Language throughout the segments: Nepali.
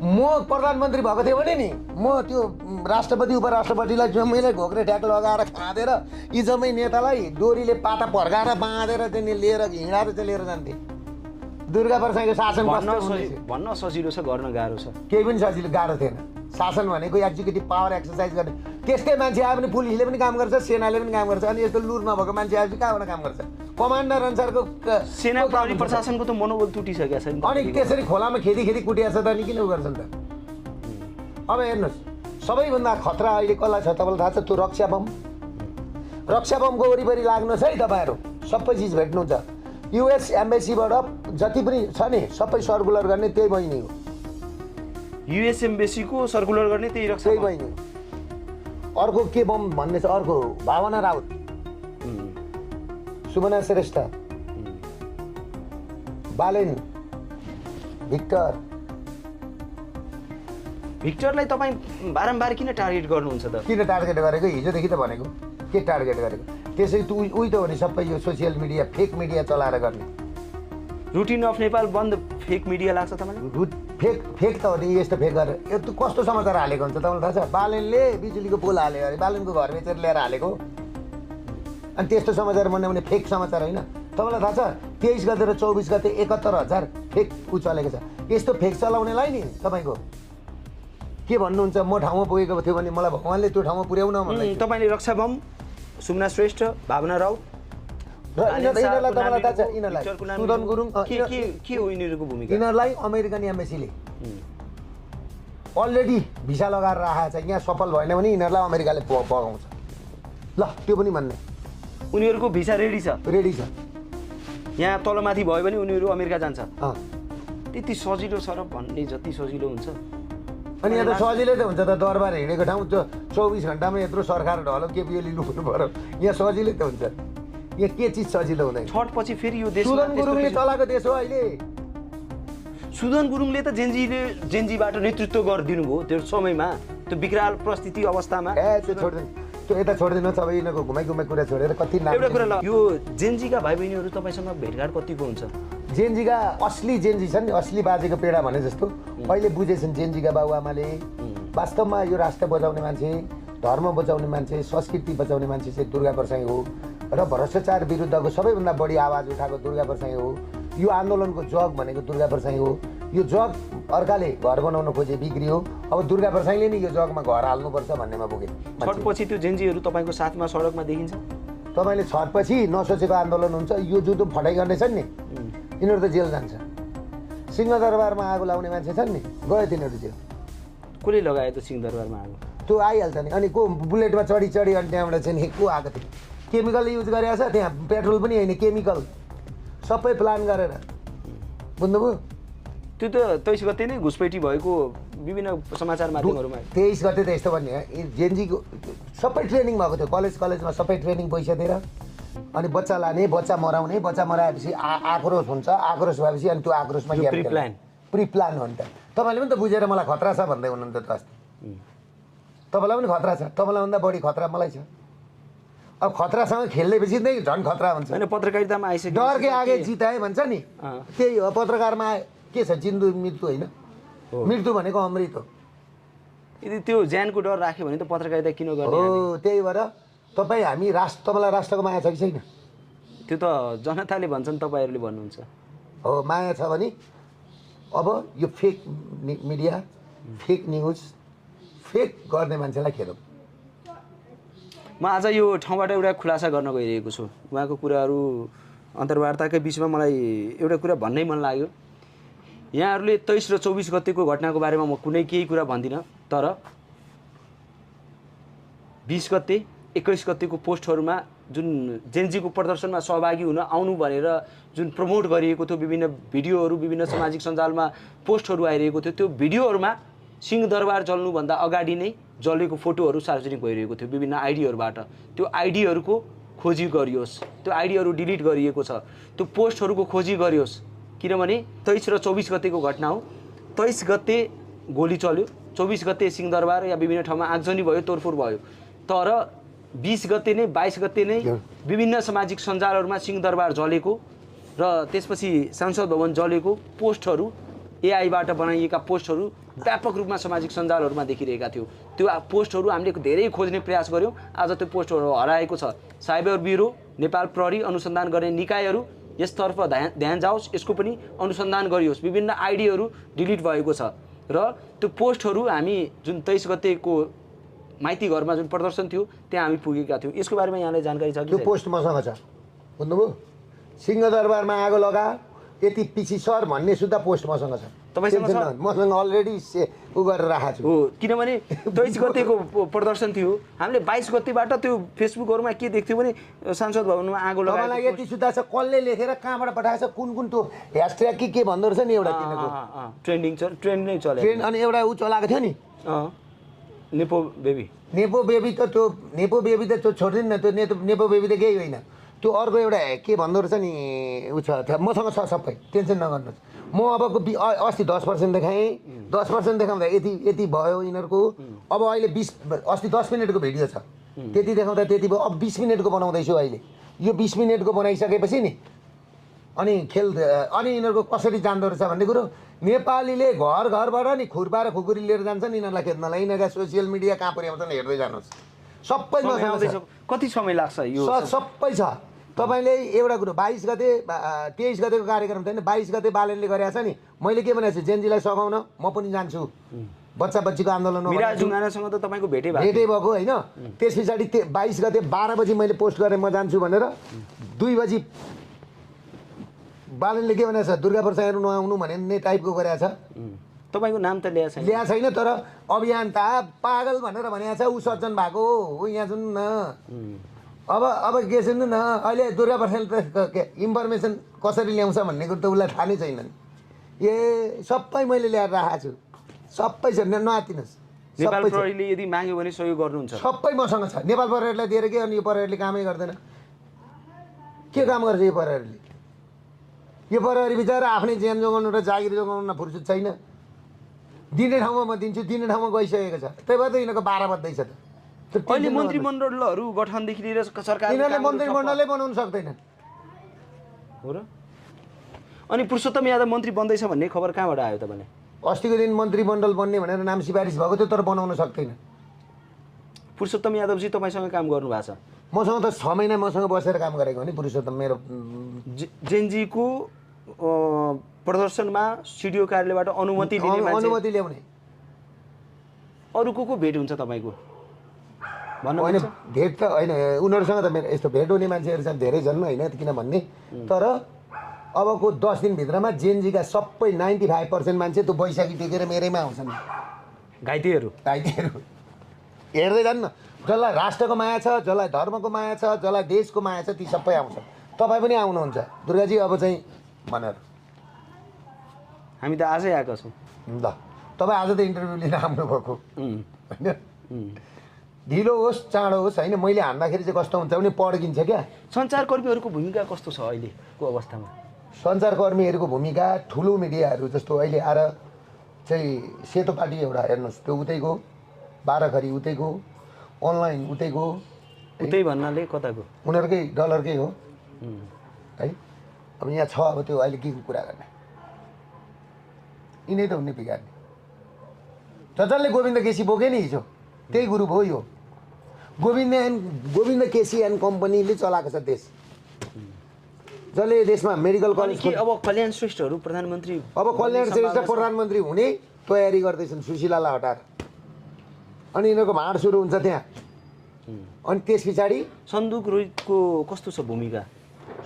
म प्रधानमन्त्री भएको थिएँ भने नि म त्यो राष्ट्रपति उपराष्ट्रपतिलाई जम्मैलाई घोक्रे ठ्याक लगाएर खाँदेर यी जम्मै नेतालाई डोरीले पाता फर्काएर बाँधेर चाहिँ लिएर हिँडाएर चाहिँ लिएर जान्थेँ। दुर्गा प्रसाईको शासन भन्न सजिलो छ, गर्न गाह्रो छ। केही पनि सजिलो गाह्रो थिएन। शासन भनेको एक्जिक्युटिभ पावर एक्सर्साइज गर्ने त्यसकै मान्छे आयो भने पुलिसले पनि काम गर्छ, सेनाले पनि काम गर्छ। अनि यस्तो लुर नभएको मान्छे आएपछि कहाँबाट काम गर्छ? कमान्डर अनुसारको सेना प्रहरी प्रशासनको त मनोबल टुटिसकेको छ नि। अनि त्यसरी खोलामा खेदी कुटिया छ त अनि किन उ गर्छन् त? अब हेर्नुहोस्, सबैभन्दा खतरा अहिले कसलाई छ तपाईँलाई थाहा छ? त्यो रक्षा बमको वरिपरि लाग्नुहोस् है तपाईँहरू, सबै चिज भेट्नुहुन्छ। युएस एम्बेसीबाट जति पनि छ नि सबै सर्कुलर गर्ने त्यही बहिनी हो। युएस एम्बेसीको सर्कुलर गर्ने त्यही रक्षा त्यही बहिनी। अर्को के बम भन्ने छ? अर्को भावना राउत, सुमना श्रेष्ठ, बालेन, भिक्टरलाई तपाईँ बारम्बार किन टार्गेट गर्नुहुन्छ त? किन टार्गेट गरेको? हिजोदेखि त भनेको के टार्गेट गरेको? त्यसै त उही त हो नि, सबै यो सोसियल मिडिया फेक मिडिया चलाएर गर्ने। रुटिन अफ नेपाल बन्द फेक मिडिया लाग्छ तपाईँलाई? फेक त हो नि, यस्तो फेक गरेर यो त कस्तो समाचार हालेको हुन्छ तपाईँलाई थाहा छ? बालेनले बिजुलीको पोल हाल्यो अरे, बालेनको घर बेचेर ल्याएर हालेको। अनि त्यस्तो समाचार भन्ने फेक समाचार होइन। तपाईँलाई थाहा छ 23 गते र 24 गते 71,000 फेक चलेको छ। यस्तो फेक चलाउनेलाई नि तपाईँको के भन्नुहुन्छ? म ठाउँमा पुगेको थियो भने मलाई भगवान्ले त्यो ठाउँमा पुर्याउन भन्दै। तपाईँले रक्षा बम, सुमना श्रेष्ठ, भावना राउत र यिनीहरूलाई तपाईँलाई थाहा छ? यिनीहरूलाई सुदन गुरुङ के हो यिनीहरूको भूमिका? यिनीहरूलाई अमेरिकन एम्बेसीले अलरेडी भिसा लगाएर राखेको छ। यहाँ सफल भएन भने यिनीहरूलाई अमेरिकाले पगाउँछ। ल त्यो पनि भन्ने, उनीहरूको भिसा रेडी छ। यहाँ तलमाथि भयो भने उनीहरू अमेरिका जान्छ। त्यति सजिलो छ र भन्ने जति सजिलो हुन्छ। अनि यहाँ त सजिलै त हुन्छ त, दरबार हिँडेको ठाउँ 24 घन्टामा यत्रो सरकार ढलो के पियो लिनु पऱ्यो। यहाँ सजिलै त हुन्छ। यहाँ के चिज सजिलो हुँदैन? छटपछि फेरि यो देश सुदन गुरुङले चलाएको देश हो अहिले। सुदन गुरुङले त जेन्जीबाट नेतृत्व गरिदिनु भयो त्यो समयमा, त्यो विकराल परिस्थिति अवस्थामा। त्यो छोड्दैन, त्यो यता छोड्दैन। सबै यिनीहरूको घुमाइ कुरा छोडेर कति एउटा कुरा ल, यो जेन्जीका भाइ बहिनीहरू तपाईँसँग भेटघाट कतिको हुन्छ? जेन्जीका असली जेन्जी छन् नि, असली बाजेको पेडा भने जस्तो अहिले बुझेछन् जेन्जीका बाबुआमाले। वास्तवमा यो राष्ट्र बचाउने मान्छे, धर्म बचाउने मान्छे, संस्कृति बचाउने मान्छे चाहिँ दुर्गा प्रसाई हो। र भ्रष्टाचार विरुद्धको सबैभन्दा बढी आवाज उठाएको दुर्गा प्रसाई हो। यो आन्दोलनको जग भनेको दुर्गा प्रसाई हो। यो जग अर्काले घर बनाउन खोजे बिग्रियो, अब दुर्गा प्रसाईले नै यो जगमा घर हाल्नुपर्छ भन्नेमा पुगे। छटपछि त्यो जेन्जीहरू तपाईँको साथमा सडकमा देखिन्छ? तपाईँले छटपछि नसोचेको आन्दोलन हुन्छ। यो जुन फटाइ गर्ने छन् नि यिनीहरू त जेल जान्छ। सिंहदरबारमा आगो लाउने मान्छे छन् नि, गयो तिनीहरू जेल। कसले लगायो त सिंहदरबारमा आगो? त्यो आइहाल्छ नि। अनि को बुलेटमा चढी अनि त्यहाँबाट चाहिँ नि को आएको थियो? केमिकल युज गरेको छ त्यहाँ, पेट्रोल पनि होइन, केमिकल सबै प्लान गरेर। बुझ्नुभयो? त्यो त 23 गते नै घुसपैठी भएको विभिन्न समाचार माध्यमहरूमा। 23 गते त यस्तो भन्ने जेन्जीको सबै ट्रेनिङ भएको थियो। कलेजमा सबै ट्रेनिङ पैसा दिएर अनि बच्चा लाने, बच्चा मराउने, बच्चा मराएपछि आक्रोश हुन्छ। आक्रोश भएपछि अनि त्यो आक्रोशमा प्रि प्लान हो नि त। तपाईँले पनि त बुझेर मलाई खतरा छ भन्दै हुनुहुन्थ्यो त अस्ति। तपाईँलाई पनि खतरा छ, तपाईँलाई भन्दा बढी खतरा मलाई छ। अब खतरासँग खेल्नेपछि नै झन् खतरा हुन्छ। होइन, पत्रकारितामा आइसक्यो, डर के आगे जिताए भन्छ नि, त्यही हो। पत्रकारमा के छ? जिन्दु मृत्यु होइन, मृत्यु भनेको अमृत हो। यदि त्यो ज्यानको डर राख्यो भने त पत्रकारिता किन गर्ने? हो, त्यही भएर तपाईँ हामी तपाईँलाई राष्ट्रको माया छ कि छैन? त्यो त जनताले भन्छन्, तपाईँहरूले भन्नुहुन्छ। हो, माया छ भने अब यो fake media, fake news, fake गर्ने मान्छेलाई खेदौँ। म आज यो ठाउँबाट एउटा खुलासा गर्न गइरहेको छु। उहाँको कुराहरू अन्तर्वार्ताकै बिचमा मलाई एउटा कुरा भन्नै मन लाग्यो। यहाँहरूले 23 र 24 गतेको घटनाको बारेमा म कुनै केही कुरा भन्दिनँ, तर 20 गते 21 गतेको पोस्टहरूमा जुन जेन्जीको प्रदर्शनमा सहभागी हुन आउनु भनेर जुन प्रमोट गरिएको थियो, विभिन्न भिडियोहरू विभिन्न सामाजिक सञ्जालमा पोस्टहरू आइरहेको थियो, त्यो भिडियोहरूमा सिंहदरबार जल्नुभन्दा अगाडि नै जलेको फोटोहरू सार्वजनिक भइरहेको थियो विभिन्न आइडीहरूबाट। त्यो आइडीहरूको खोजी गरियोस्, त्यो आइडीहरू डिलिट गरिएको छ, त्यो पोस्टहरूको खोजी गरियोस्। किनभने 23 र 24 गतेको घटना हो। 23 गते गोली चल्यो, 24 गते सिंहदरबार या विभिन्न ठाउँमा आगजनी भयो, तोडफोड भयो। तर 20 गते नै 22 गते नै विभिन्न सामाजिक सञ्जालहरूमा सिंहदरबार जलेको र त्यसपछि संसद भवन जलेको पोस्टहरू एआईबाट बनाइएका पोस्टहरू व्यापक रूपमा सामाजिक सञ्जालहरूमा देखिरहेका थियो। त्यो पोस्टहरू हामीले धेरै खोज्ने प्रयास गऱ्यौँ। आज त्यो पोस्टहरू हराएको छ। साइबर ब्युरो, नेपाल प्रहरी अनुसन्धान गर्ने निकायहरू यसतर्फ ध्यान जाओस्, यसको पनि अनुसन्धान गरियोस्। विभिन्न आइडीहरू डिलिट भएको छ र त्यो पोस्टहरू हामी जुन 23 गतेको माइती घरमा जुन प्रदर्शन थियो त्यहाँ हामी पुगेका थियौँ। यसको बारेमा यहाँलाई जानकारी छ कि? त्यो पोस्ट मसँग छ, बुझ्नुभयो? सिंहदरबारमा आगो लगा यति पछि सर भन्ने सुद्धा पोस्ट मसँग छ। तपाईँसँग छ? मसँग अलरेडी उ गरेर राखेको छु। हो, किनभने 23 गतेको प्रदर्शन थियो। हामीले 22 गतेबाट त्यो फेसबुकहरूमा के देख्थ्यौँ भने सांसद भवनमा आगो लगाएको यति सुद्धा छ। कसले लेखेर कहाँबाट पठाएछ, कुन कुन त्यो ह्यासट्याग के भन्दो रहेछ नि एउटा किनेको ट्रेन्ड नै चल्यो। ट्रेन्ड अनि एउटा ऊ चलाएको थियो नि नेपो बेबी। नेपो बेबी त त्यो नेपो बेबी त त्यो छोडिदिनु न, त्यो नेपो बेबी त केही होइन। त्यो अर्को एउटा के भन्दो रहेछ नि ऊ छ, मसँग छ सबै, टेन्सन नगर्नुहोस्। म अबको अस्ति 10% देखाएँ, 10% देखाउँदा यति भयो यिनीहरूको। अब अहिले 20 अस्ति 10 मिनटको भिडियो छ, त्यति देखाउँदा त्यति भयो। अब 20 मिनटको बनाउँदैछु अहिले। यो 20 मिनटको बनाइसकेपछि नि अनि यिनीहरूको कसरी जान्दो रहेछ भन्ने कुरो, नेपालीले घरबाट नि खुर्पा र खुकुरी लिएर जान्छन् यिनीहरूलाई खेद्नलाई। यिनीहरूका सोसियल मिडिया कहाँ पुर्याउँछन् हेर्दै जानुहोस्। सबै कति समय लाग्छ यो? सबै छ। तपाईँले एउटा कुरो 22 गते 23 गतेको कार्यक्रम थिएन, 22 गते बालनले गरेको छ नि। मैले के भनेको छु, जेनजीलाई सघाउन म पनि जान्छु। बच्चा बच्चीको आन्दोलन मिराज ढुङ्गानासँग त तपाईँको भेटै भएको होइन। त्यस पछाडि 22 गते 12 बजी मैले पोस्ट गरेँ म जान्छु भनेर। 2 बजी बालनले के भनेको छ, दुर्गा प्रसाद नआउनु भन्ने टाइपको गरेको छ। तपाईँको नाम त ल्याएको छैन, तर अभियन्ता पागल भनेर भनेको छ। ऊ सज्जन भएको हो, यहाँ सुन्नु न। अब के सुन्नु न, अहिले दुर्गा प्रसाद इन्फर्मेसन कसरी ल्याउँछ भन्ने कुरो त उसलाई थाहा नै छैन नि। सबै मैले ल्याएर राखेको छु, सबै छ, नआत्तिनुहोस्। नेपाल प्रहरीले यदि माग्यो भने सहयोग गर्नुहुन्छ? सबै मसँग छ। नेपाल प्रहरीलाई दिएर के, अनि यो प्रहरीले कामै गर्दैन। के काम गर्छ यो प्रहरीले? यो प्रहरी बिचरा आफ्नै ज्यान जोगाउनु र जागिर जोगाउनु फुर्सद छैन। दिने ठाउँमा म दिन्छु, दिने ठाउँमा गइसकेको छ। त्यही भएर त यिनीहरूको 12 बज्दैछ त। अहिले मन्त्रीमण्डलहरू गठनदेखि लिएर सरकार यिनीहरूले मन्त्रीमण्डलै बनाउन सक्दैनन् हो र? अनि पुरुषोत्तम यादव मन्त्री बन्दैछ भन्ने खबर कहाँबाट आयो तपाईँलाई? अस्तिको दिन मन्त्रीमण्डल बन्ने भनेर नाम सिफारिस भएको थियो, तर बनाउन सक्दैन। पुरुषोत्तम यादवजी तपाईँसँग काम गर्नुभएको छ? मसँग त 6 महिना मसँग बसेर काम गरेको हो नि पुरुषोत्तम। मेरो जेनजीको प्रदर्शनमा सिडिओ कार्यालयबाट अनुमति ल्याउने अरू को भेट हुन्छ तपाईँको? होइन, भेट त होइन, उनीहरूसँग त मेरो यस्तो भेट हुने मान्छेहरू चाहिँ धेरै छन् होइन, किन भन्ने। तर अबको 10 दिनभित्रमा जेनजीका सबै 95% मान्छे त्यो बैशाखी टेकेर मेरैमा आउँछन्। घाइतेहरू हेर्दै जानु न। जसलाई राष्ट्रको माया छ, जसलाई धर्मको माया छ, जसलाई देशको माया छ, ती सबै आउँछ। तपाईँ पनि आउनुहुन्छ दुर्गाजी अब चाहिँ भनेर। हामी त आजै आएका छौँ। ल, तपाईँ आज त इन्टरभ्यू लिन आउनुभएको होइन? ढिलो होस् चाँडो होस् होइन, मैले हान्दाखेरि चाहिँ कस्तो हुन्छ भने पड्किन्छ क्या। सञ्चारकर्मीहरूको भूमिका कस्तो छ अहिलेको अवस्थामा? सञ्चारकर्मीहरूको भूमिका ठुलो मिडियाहरू जस्तो अहिले आएर चाहिँ सेतो पार्टी एउटा हेर्नुहोस्, त्यो उतैको, बाह्रखरी उतैको, अनलाइन उतैको। उतै भन्नाले कताको? उनीहरूकै डलरकै हो है। अब यहाँ छ, अब त्यो अहिले के कुरा गर्ने, यिनै त हुने बिगार्ने। जसले गोविन्द केसी बोके नि हिजो, त्यही ग्रुप हो यो। गोविन्द केसी एन्ड कम्पनीले चलाएको छ देश। जसले देशमा मेडिकल कलेज, अब कल्याण श्रेष्ठहरू प्रधानमन्त्री, अब कल्याण श्रेष्ठ प्रधानमन्त्री हुने तयारी गर्दैछन् सुशीलालाई हटाएर। अनि यिनीहरूको भाँड सुरु हुन्छ त्यहाँ। अनि त्यस पछाडि सन्दुक रोहितको कस्तो छ भूमिका?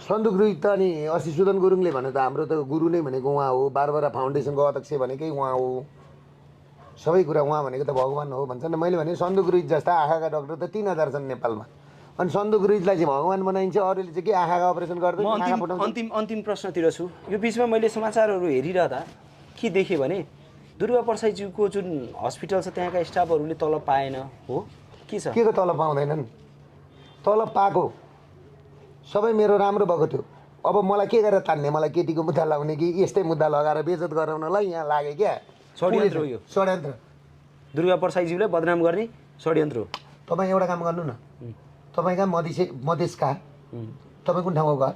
सन्दुक रोहित त अनि अस्ति सुदन गुरुङले भने त हाम्रो त गुरु नै भनेको उहाँ हो, बारबारा फाउन्डेसनको अध्यक्ष भनेकै उहाँ हो, सबै कुरा उहाँ भनेको त भगवान् हो भन्छन्। मैले भने सन्दुक रोहित जस्ता आँखाका डाक्टर त 3000 छन् नेपालमा। अनि सन्दुक रुइजलाई चाहिँ भगवान बनाइन्छ, अरूले चाहिँ के आँखाको अपरेसन गर्दै अन्तिम प्रश्नतिर छु। यो बिचमा मैले समाचारहरू हेरिरहँदा के देखेँ भने दुर्गा प्रसाईज्यूको जुन हस्पिटल छ त्यहाँका स्टाफहरूले तलब पाएन हो, के छ? के को तलब पाउँदैनन्? तलब पाएको सबै मेरो राम्रो भएको थियो। अब मलाई के गरेर तान्ने? मलाई केटीको मुद्दा लगाउने कि यस्तै मुद्दा लगाएर बेइज्जत गराउनलाई यहाँ लागे क्या? षड्यन्त्र हो यो, षड्यन्त्र। दुर्गा प्रसाईज्यूलाई बदनाम गर्ने षड्यन्त्र हो। तपाईँ एउटा काम गर्नु न, तपाईँका मधेसका, तपाईँ कुन ठाउँको घर?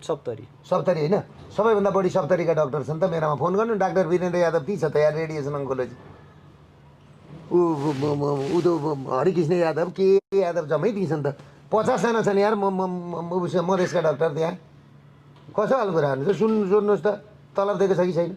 सप्तरी होइन सबैभन्दा बढी सप्तरीका डाक्टर छन् त मेरोमा फोन गर्नु डाक्टर वीरेन्द्र यादव ती छ तयार रेडिएसन अङ्कोलोजी ऊ त हरिकृष्ण यादव के यादव जम्मै ती छन् त 50जना छन् यार मधेसका डाक्टर त्यहाँ कसो हाल कुरा हाल्नु सोध्नुहोस् त तलब दिएको छ कि छैन